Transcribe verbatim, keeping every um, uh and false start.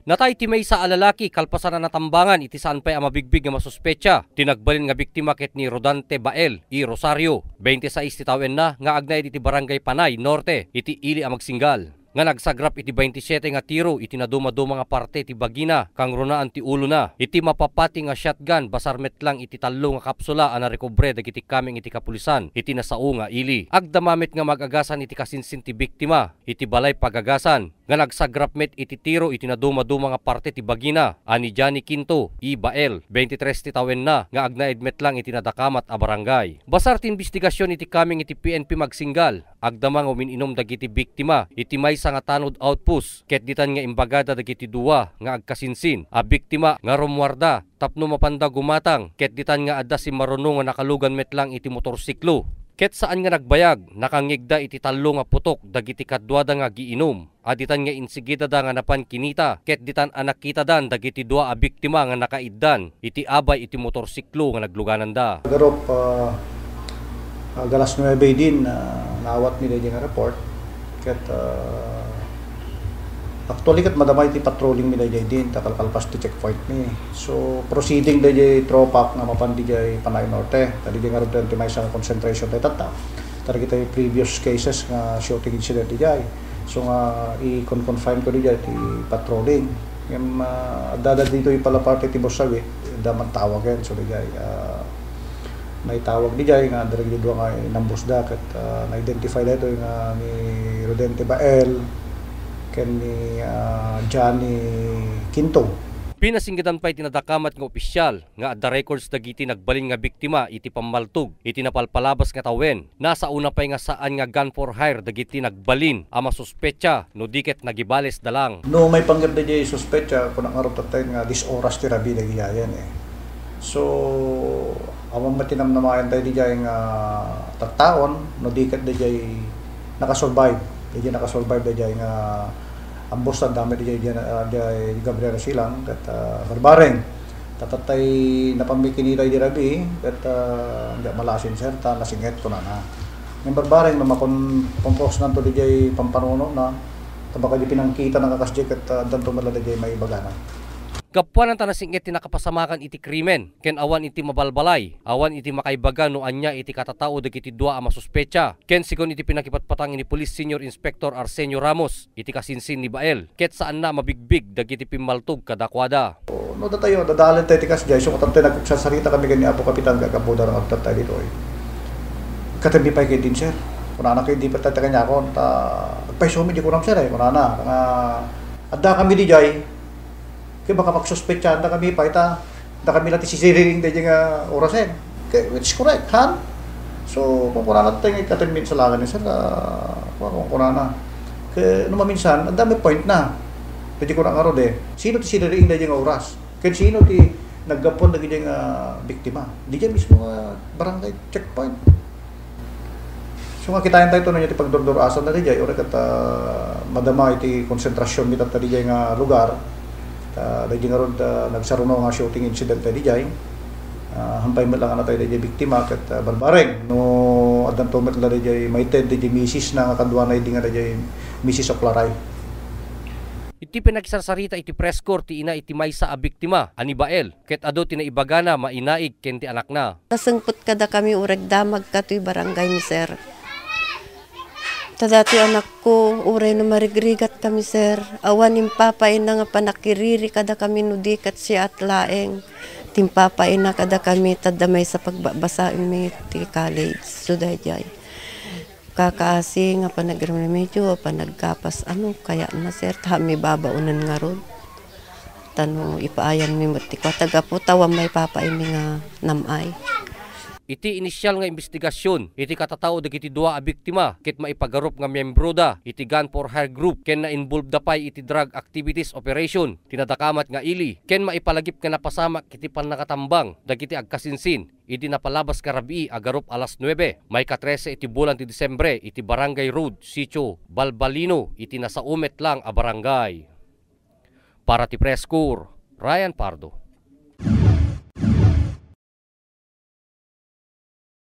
Natay ti maysa a lalaki kalpasan a natambangan iti saan pay a mabigbig nga masuspetsa. Ti nagbalin nga biktima ket ni Rodante Bael i Rosario, twenty-sais ti tawenna, nga agnaed iti Barangay Panay Norte iti ili a Magsinggal, nga nagsagrap iti twenty-siete nga tiro iti nadumaduma nga parte ti bagina, kangrunaan ti ulona. Iti mapapati nga shotgun, basar met lang iti tallo nga kapsula a narekobre dagiti kameng iti kapulisan iti nasao nga ili. Agdama met nga mag-agasan iti kasinsin ti biktima iti balay pagagasan, nga nagsagrap met iti tiro iti nadumaduma nga parte ti bagina a ni Johnny Quinto i Bael, twenty-tres ti tawenna, nga agnaed met lang iti nadakamat a barangay. Basar ti imbestigasion iti kameng iti P N P Magsinggal, agdama nga umin-inom dagiti biktima iti maysa nga tanod outpost, ket ditan nga imbagada dagiti dua nga agkasinsin a biktima nga rummuarda tapno mapanda gumatang, ket ditan nga adda simmaruno nga nakalugan met lang iti motorsiklo. Ket saan nga nagbayag, nakangngegda iti tallo nga putok dagiti kaduada nga agiinom, a ditan nga insigidada nga napan kinita, ket ditan a nakitadan dagiti dua a biktima nga nakaiddan iti abay iti motorsiklo nga naglugananda. Garup, ah, ah, galas nuebe din, ah, naawat mi daydi nga report. Ket, ah, actually, ket madama iti patrolling mi daydi din, ta kalkalpas ti checkpoint mi. So, proceeding daydi tropak nga mapan didiay Panay Norte. Ta didiay ngarud ti maysa nga concentration dayta. Ta dagiti previous cases nga shooting incident didiay. So nga, i-con-, confine ko didiay ti patrolling. Ngem, ah, adda ditoy palaparte ti Bussawit, adda man tawagen. So, didiay, ah, naitawag didiay nga adda dagiti dua nga inambusda ket, ah, na-identify daytoy nga ni Rodente Bael ken ni, ah, Johnny Quinto. Pinasinggetan pay ti nadakamat nga opisyal nga adda records dagiti nagbalin nga biktima iti pammaltog iti napalpalabas nga tawen. Nasaona pay nga saan nga gun for hire dagiti nagbalin a masuspetsa no di ket nagibalesda lang. No maipanggep daydiay suspetsa, kunak ngarud tattay nga diyes oras ti rabii dagiti ayan, eh. So, awan met ti namnamayan tayo didiay nga tattaon, no di ket daydiay nakasurvive. Daydiay nakasurvive daydiay nga ambos, adda met didiay, didiay, ah, didiay Gabriela Silang ket, ah, Barbareng. Ta tattay napanmi kinita idi rabii, ket, ah, diak malasin, sir, ta nasing-et, kunana. Ngem Barbareng, no makon-, konposnanto didiay pampanunotna, ta baka di pinangkitana nga kasdiay ket, ah, addanto met la didiay maibagana. Gapuanan ta nasing-et ti nakapasamakan iti krimen, ken awan iti mabalbalay, awan iti makaibaga no ania iti katatao dagiti dua a masuspetsa. Ken segun iti pinakipatpatang ni Police Senior Inspector Arsenio Ramos iti kasinsin ni Bael, ket saanna a mabigbig dagiti pimmaltog kadakuada. No datayo, adda dalentayo ti kasdiay, isu nga tattay nagsarsarita kami ken ni Apo Kapitan nga aggapuda nga agtattay ditoy. Katemmi pay ket din, sir. Kunana ket di pay tattay kaniakon, ta agpaysumi di kunam, sir, eh, kunana. Nga, adda kami didiay, ket baka pagsuspetsaanda kami pay ta, adda kami la ti sisiriing daydiay nga orasen. Ket, which is correct, han? So, kunkunana tattay nga ikkatemmi sa langan ni sir, ah, kunkunana. Ket, no maminsan, adda met pointna. Daydiay kunak ngarud, eh, sino ti sisiriing daydiay nga oras? Ken sino ti naggapuan dagiti nga biktima? Didiay mismo nga barangay checkpoint. So nga, kitaentayo no ania ti pagdurdur-asanda didiay, uray ket, ah, madama iti konsentrasionmi tatta didiay nga lugar. Ta daydiay ngarud, ah, nagsaruno nga shooting incident tayo didiay. Ah, hampay met la nga natay didiay biktima ket, ah, barbareng no addanto met la didiay maited didiay misisna nga kaduana idi nga didiay misis a Claray. Iti pinakisarsarita iti press corps ti ina iti maysa a biktima a ni Bael, ket adu ti naibagana mainaig ken ti anakna. Nasengpet kadakami uray agdamagka toy barangay mi, sir. Ta datoy anakko, uray no marigrigat kami, sir, awan impapaina nga panakiriri kadakami no di ket siak laeng ti impapaina kadakami, ta adda maysa pagbabasaenmi ti college. So, daydiay. Kakaasi nga panagrimremedyo, panagkapas, ano, kayatna, sir, ta haanmi babaonen ngarud. Ta no ipaayanmi met ti kua, ta gapu ta awan maipapaimi nga nam-ay. Iti inisial nga imbestigasion iti katatao dagiti dua a biktima ket maipagarup nga miembroda iti gun for hire group ken na-involveda pay iti drug activities operation ti nadakamat nga ili ken maipalagip nga napasamak iti pannakatambang dagiti agkasinsin idi napalabas nga rabii a garup alas nuebe, maika trese iti bulan ti Disembre iti Barangay Road, Sitio Balbalino, iti nasao met lang a barangay. Para ti Press Corps, Ryan Pardo.